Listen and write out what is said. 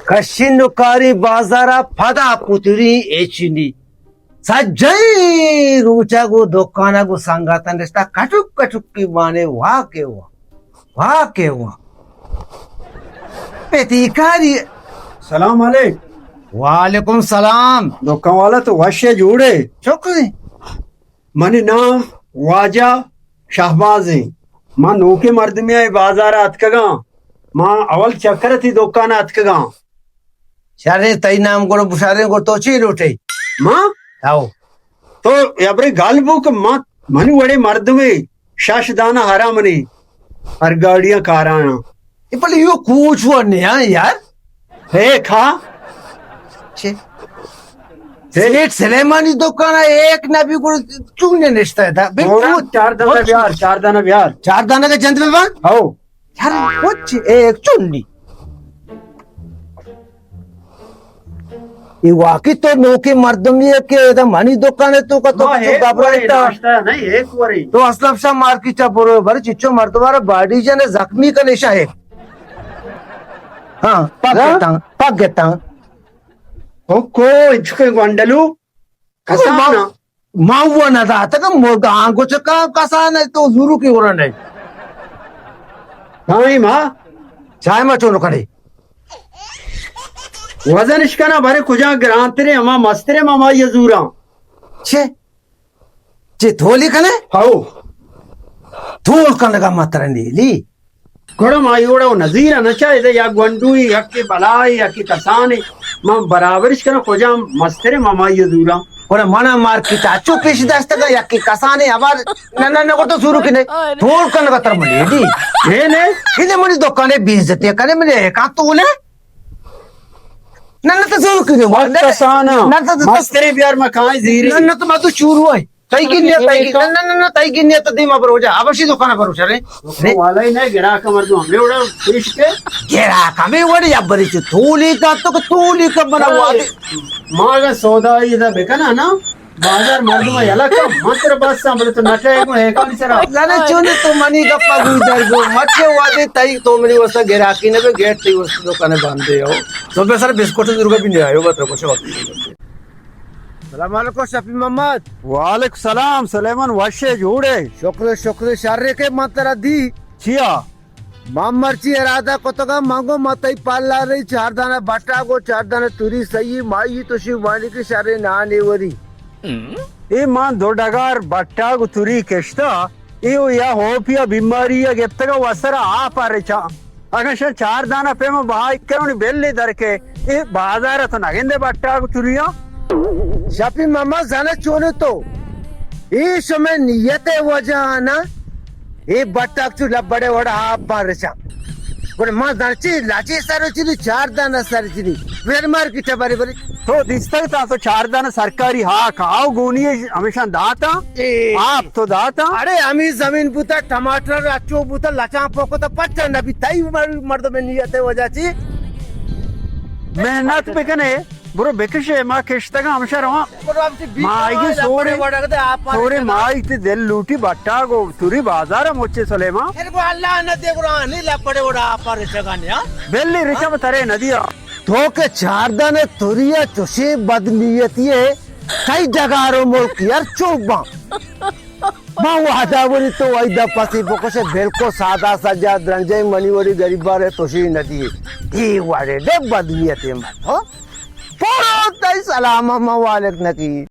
کشی نکاری بازارا پدا پتری ایچنی۔ سجہیں روچا گو دکانا گو سنگاتاں نشتا، کٹک کٹکی بانے واہ کے واہ، واہ کے واہ۔ پتی کاری۔ سلام علیک۔ وعلیکم سلام۔ دکان والا تو وش ئے جوڑ ئے؟ شکر۔ منی نام واجہ شہباز ایں۔ من نوکیں مردمے آں، اے بازار ءَ اتکگاں۔ من اول چکر ءَ تئی دکان ءَ اتکگاں۔ شریں، تئی نام گڑا بشاریں، گڑا تو چی لوٹئے؟ من؟ ہو۔ تو یبرے گل بو کہ من، منی وڑیں مردمے شش دانہ ہرا منی ہر گاڑیاں کارایاں۔ اے بلے یو کوچ ور نیاں یار۔ ہے کھا۔ چے؟ ہے۔ سیٹھ سلیمانی دکان ءَ ایک نبی گڑ چون نشتہ ہے دا؟ بے گوڑا کوچ۔ چار دانہ بیار، چار دانہ بیار۔ چار دانہ کا جند بے بان؟ ہو۔ یار، کوچ ایک چونی۔ اے واقعی تو نوکیں مردمے ئے کہ ادا منی دکان ءِ توکا تو ما کچھ ایک گھبرائے وری تا۔ ناشتہ نہیں، ایک وری۔ تو اسلم شاہ مارکیٹ ءَ برو، بلے چچو مردم ءَ را باڈی جن زخمی کنے شاہ۔ ہاں، پگ ہاں؟ گتاں، پگ گتاں۔ او کو انچکے گونڈلو۔ کسان ما، ما وہ نہ داتا کہ مرگا آنگو چکا کسان ہے تو زورو کی ورن ہے۔ ہاں، ما۔ چائے ما چونو کھڑے۔ وزن اش کنا بارے کجا گرانترے، ہما مسترے، ما، ما یہ زوراں۔ چے؟ چے تولی کنے؟ ہاؤ۔ تول کنگا متر نیلی۔ گڑا ما ایوڑا و نظیر ءَ نہ چاہے دے، یا گونڈوی، یا کہ بلائی، یا کہ کسانے، ما برابرش کناں، کجام مسترے ما، ما یہ زوراں۔ گڑا منا مارکیٹ ءَ چو پیش داشتگا، یا کہ کسانے، ہمار، نہ، نہ، نہ، گڑا تو زورو کنے، تول کنگا تر منی، دی۔ اے نے؟ اے نے منی دکانے بے عزتی کنے، منی ایکا تولے۔ نہ، نہ، تو زورو کنے، مت کسانا، نہ، تو، تو، مسترے بیار ما کائیں زیری۔ نہ، نہ، تو ما تو شروع ہے۔ تئی گنی ءَ، تئی گنی ءَ، نہ، نہ، نہ، نہ، تئی گنی ءَ تو دیما برو جا، ابشی دکان ءَ برو شرے۔ تو والا ہی نہ گراک مردم ہمیں وڑا پیش کے۔ گراک ہمیں وڑا یا بری چو تولی کا تو کہ تولی کا بنا وادے۔ ما اگر سودا ادا بکنا نا، بازار مردم یلا کا متر بس بلے تو نٹے کو ہے کون سرا۔ زانے چونے تو منی گپا گوش در گو، مچے وادے تئی تو منی واسطہ گراکی نہ بے، گیٹ تئی واسطہ دکان بندے ہو۔ تو بے سر بسکٹ درگا بھی نہیں آئے ہو، بات رکھو شو۔ سلام علیکم شفیع محمد۔ وعلیکم سلام سلیمان، وش ئے جوڑ ئے؟ شکر، شکر، شر ئے کہ من ترا دی۔ چیا؟ من مرچی ارادہ کتگا، من گو من تئی پالا رہی، چار دانہ بٹا گو چار دانہ توری سہی، مائی تو شی وانی کے شرے نانے وری۔ اے من دو ڈگار بٹا گو توری کشتا، اے و یا ہوپیا بیماری یا گپتگا وسرا آپ ءَ رچاں۔ اگاں شا چار دانہ پیما بہائی کنونی بلی درکے، اے بازار تو نگندے بٹاگ توریاں۔ شپی ماما زانے چونے تو، اے شمے نیت وجہ آنا، اے بٹاگ چو لبڑے وڑا آپ بار رچاں۔ گڑا ما زانے چی لاچی سر چی چار دانہ سر چی ویر مارکیٹ بری بری۔ تو دیستگ تا تو چار دانہ سرکاری ہاک آو گونی ہمیشان داتا؟ اے۔ آپ تو داتا؟ اڑے ہمی زمین بوتا، ٹماٹر اچو بوتا، لچان پوکو تا پچا نبی تئی مر-، مردم نیت وجہ چی؟ محنت بکنے، برو بکشے، ما کشتگا ہمشہ رواں۔ برو ہمشہ بیت مائی رواں، سورے، لپڑے وڑگ دے، آپ پانے سورے کنا۔ مائی تے دل لوٹی بٹا گو توری بازار مچے سلیمان۔ پھر گو اللہ نہ دے گرانی لپڑے وڑا آپ رچگانی، ہاں؟ بلی رچم ترے ندیا۔ تو کہ چاردن توری ءَ چوشیں بدنیتی ءَ تئی ڈگارو ملک یار چوباں۔ ما وعدہ وری تو وای دپ پسی بکشے، بالکل سادہ سجا درنجے منی وڑی غریبا رے توشی ندی۔ اے وڑے دے بدنیتی مت ہو۔ پورو تئی سلام ما والک نکی۔